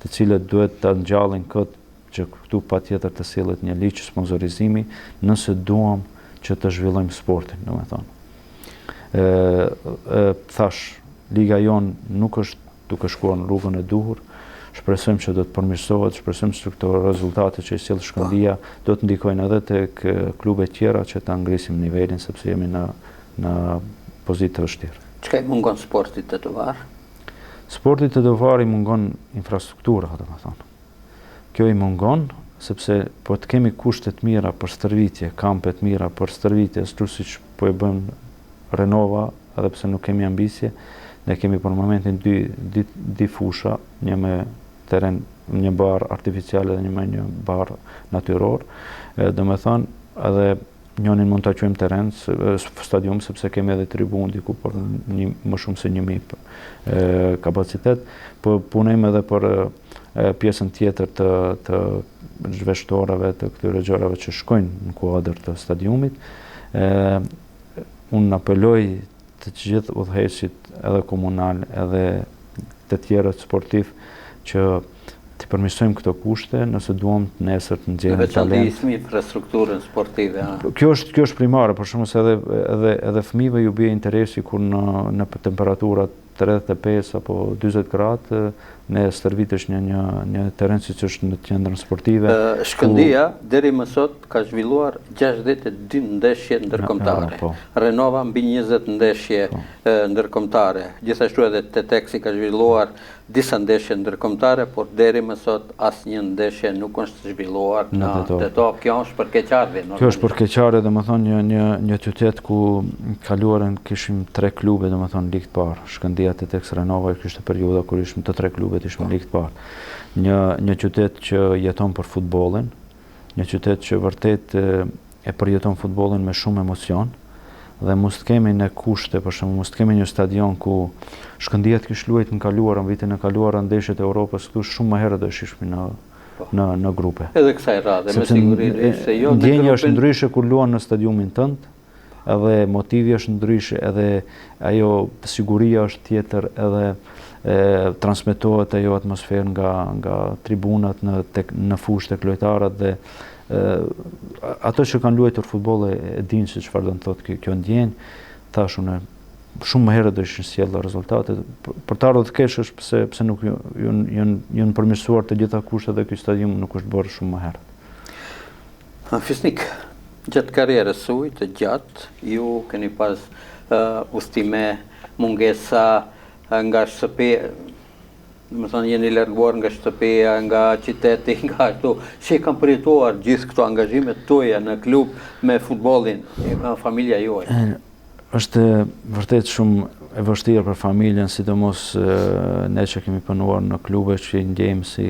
të cilët duhet ta ngjallin këtë që këtu patjetër të sillet një ligj sponsorizimi nëse duam që të zhvillojmë sportin, domethënë. Ë ë thash, liga jonë nuk është duke shkuar në rrugën e duhur, shpresojmë që do të përmirësohet, shpresojmë se këto rezultate që i sjell Shkëndija do të ndikojnë edhe tek klubet tjera që ta ngrisim nivelin sepse jemi në në pozitë të vështirë. Çka i mungon sportit tetovar? Sportit tetovar i mungon infrastruktura, domethënë. Kjo i mungon sepse po të kemi kushte të mira për stërvitje, kampe të mira për stërvitje, ashtu siç po e bën Renova, edhe pse nuk kemi ambicie, ne kemi për momentin dy, dy, dy fusha, një me terren, një bar artificial dhe një me një bar natyror. Domethënë, edhe njënin mund ta quajmë terren, stadium, sepse kemi edhe tribunë diku për një, më shumë se 1000 kapacitet, po punojmë edhe për pjesën tjetër të, të zhveshtoreve, të këtyre gjërave që shkojnë në kuadër të stadiumit. E, unë apeloj të gjithë udhëheqësit edhe komunal, edhe të tjerët sportiv që t'i përmirësojmë këto kushte nëse duam të nesër të nxjerrim talent. Në veçanti infrastrukturën sportive. Ha. Kjo është kjo është primare, për shembull se edhe edhe edhe fëmijëve ju bie interesi kur në në temperatura 35 apo 40 gradë ne stërvitesh në një një terren siç është në qendrën sportive. Shkëndija ku... deri më sot ka zhvilluar 62 ndeshje ndërkombëtare. Po. Renova mbi 20 ndeshje po. ndërkombëtare. Gjithashtu edhe Teteksi ka zhvilluar disa ndeshje ndërkombëtare, por deri më sot asnjë ndeshje nuk është zhvilluar në Tetovë. Kjo është për keqardhje. Kjo është për keqardhje, domethënë një një një qytet ku në kaluarën kishim tre klube, domethënë ligë të parë. Shkëndija Teteks Renova kishte periudha kur ishim të tre klubet ishim ligë të parë. Një një qytet që jeton për futbollin, një qytet që vërtet e përjeton futbollin me shumë emocion dhe mos të kemi ne kushte, për shembull, mos të kemi një stadion ku Shkëndija të kish luajt në kaluarën, vitin e kaluar ndeshjet e Europës këtu shumë më herët do ishim në po. në në grupe. Edhe kësaj radhe, me siguri se jo në ndjenja është ndryshe kur luan në stadiumin tënd, edhe motivi është ndryshe, edhe ajo siguria është tjetër, edhe e, transmetohet ajo atmosferë nga nga tribunat në tek në fushë tek lojtarët dhe e, ato që kanë luajtur futboll e, e dinë se çfarë do të thotë kjo, kjo ndjenjë. Thash unë shumë më herët do ishin sjellë rezultatet. Për të ardhur të kesh është pse pse nuk janë janë përmirësuar të gjitha kushtet dhe ky stadium nuk është bërë shumë më herët. Fisnik. Gjatë karrierës suaj të gjatë, ju keni pas udhëtime, mungesa nga shtëpia, domethënë jeni larguar nga shtëpia, nga qyteti, nga ashtu. Si e kanë përjetuar gjithë këto angazhime tuaja në klub me futbollin, familja juaj? Është vërtet shumë e vështirë për familjen, sidomos ne që kemi punuar në klube që i ndjejmë si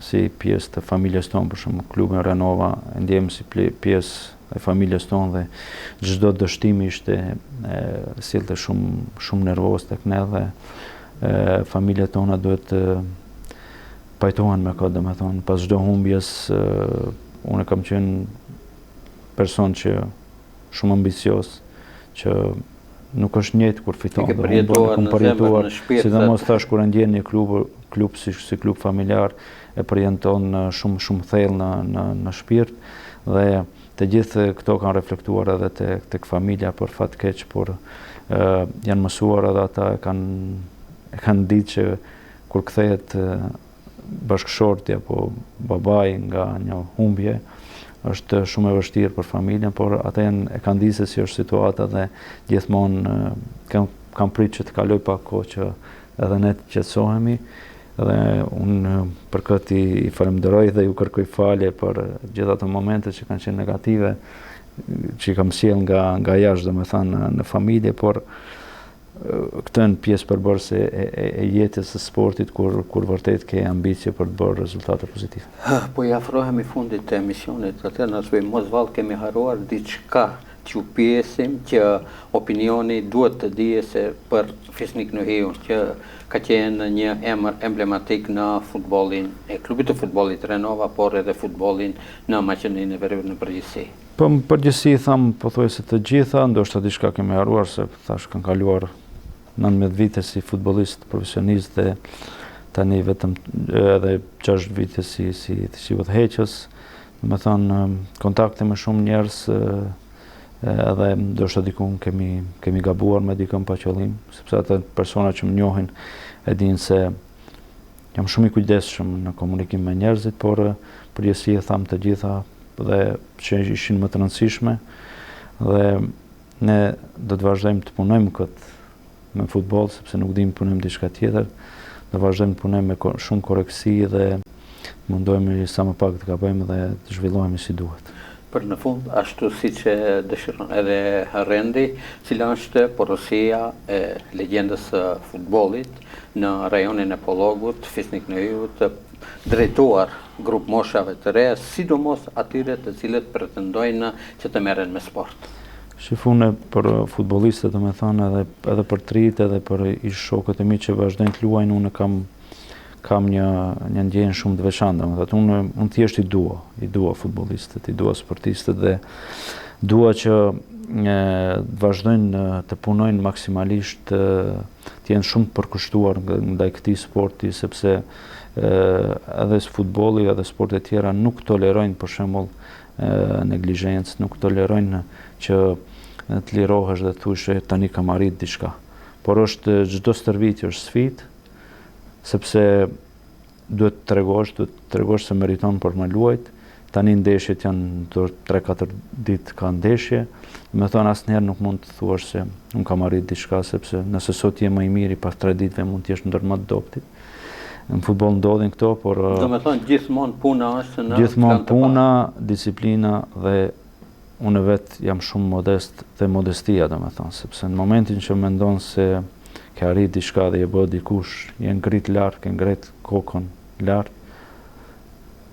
si pjesë të familjes tonë, për shembull klubin Renova, e ndjejmë si pjesë e familjes tonë dhe çdo dështim ishte e, sillte shumë shumë nervoz tek ne dhe e, familjet tona duhet të pajtohen me këtë, domethënë pas çdo humbjes e, unë kam qenë person që shumë ambicioz që nuk është njëjtë kur fiton dhe humb, e kam përjetuar, sidomos tash kur e ndjen një klub, klub si, si klub familjar, e përjeton shumë shumë thellë në, në, në shpirt dhe të gjithë këto kanë reflektuar edhe te, tek familja për fat keq, por e, janë mësuar edhe ata e kanë e kanë ditë që kur kthehet bashkëshorti apo babai nga një humbje, është shumë e vështirë për familjen, por ata janë e kanë ditë se si është situata dhe gjithmonë kanë kanë prit që të kalojë pak kohë që edhe ne të qetësohemi dhe unë për këtë i, i falënderoj dhe ju kërkoj falje për gjithë ato momente që kanë qenë negative që i kam sjell nga nga jashtë, domethënë në, në familje, por Këto janë pjesë përbërëse e, e, e jetës së sportit kur kur vërtet ke ambicie për të bërë rezultate pozitive. Po i afrohemi fundit të emisionit, atëherë na thuaj mos vallë kemi harruar diçka t'ju pyesim që opinioni duhet të dijë se për Fisnik Nuhiun që ka qenë një emër emblematik në futbollin e klubit të futbollit Renova, por edhe futbollin në Maqedoninë e Veriut në përgjithësi. Po në përgjithësi i thamë pothuajse të gjitha, ndoshta diçka kemi harruar se thash kanë kaluar 19 vite si futbollist profesionist dhe tani vetëm edhe 6 vite si si si udhëheqës. Domethënë kontakte me shumë njerëz edhe ndoshta diku kemi kemi gabuar me dikën pa qëllim, sepse ata persona që më njohin e dinë se jam shumë i kujdesshëm në komunikim me njerëzit, por përgjithësi e thamë të gjitha dhe që ishin më të rëndësishme dhe Ne do të vazhdojmë të punojmë këtë me futboll, sepse nuk dimë të punojmë diçka tjetër. Do vazhdojmë të punojmë me shumë korrektësi dhe të mundohemi sa më pak të gabojmë dhe të zhvillohemi si duhet. Për në fund, ashtu siç e dëshiron edhe rendi, cila është porosia e legjendës së futbollit në rajonin e Pollogut, Fisnik Nuhiut, drejtuar grupmoshave të reja, sidomos atyre të cilët pretendojnë që të merren me sport. Shif unë për futbollistët, domethënë edhe edhe për të rinjtë edhe për ish shokët e mi që vazhdojnë të luajnë, unë kam kam një një ndjenjë shumë të veçantë, domethënë unë unë thjesht i dua, i dua futbollistët, i dua sportistët dhe dua që e, të vazhdojnë të punojnë maksimalisht të, të jenë shumë të përkushtuar ndaj këtij sporti sepse edhe futbolli edhe sportet e tjera nuk tolerojnë për shembull neglizhencë, nuk tolerojnë që të lirohesh dhe të thuash që tani kam arrit diçka. Por është çdo stërvitje është sfidë, sepse duhet të tregosh, duhet të tregosh se meriton për me luajt. Tani ndeshjet janë do 3-4 ditë ka ndeshje. Domethënë asnjëherë nuk mund të thuash se unë kam arrit diçka sepse nëse sot je më i miri pas 3 ditëve mund të jesh ndër më të dobëtit. Në futboll ndodhin këto, por Domethënë gjithmonë puna është në gjithmonë puna, disiplina dhe unë vetë jam shumë modest dhe modestia, domethënë, sepse në momentin që mendon se ke arrit diçka dhe je bë dikush, je ngrit lart, ke ngrit kokën lart,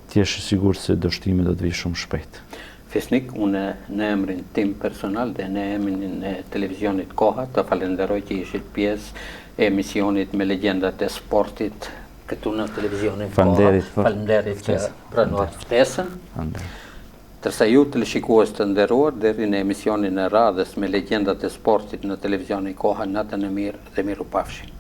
të jesh i sigurt se dështimi do të vijë shumë shpejt. Fisnik, unë në emrin tim personal dhe në emrin e televizionit Koha të falenderoj që ishit pjesë e emisionit me legjendat e sportit këtu në televizionin Koha. Faleminderit. Faleminderit që pranuat ftesën. Faleminderit. Ndërsa ju teleshikues të nderuar deri në emisionin e radhës me legjendat e sportit në televizionin Koha natën e mirë dhe mirupafshim.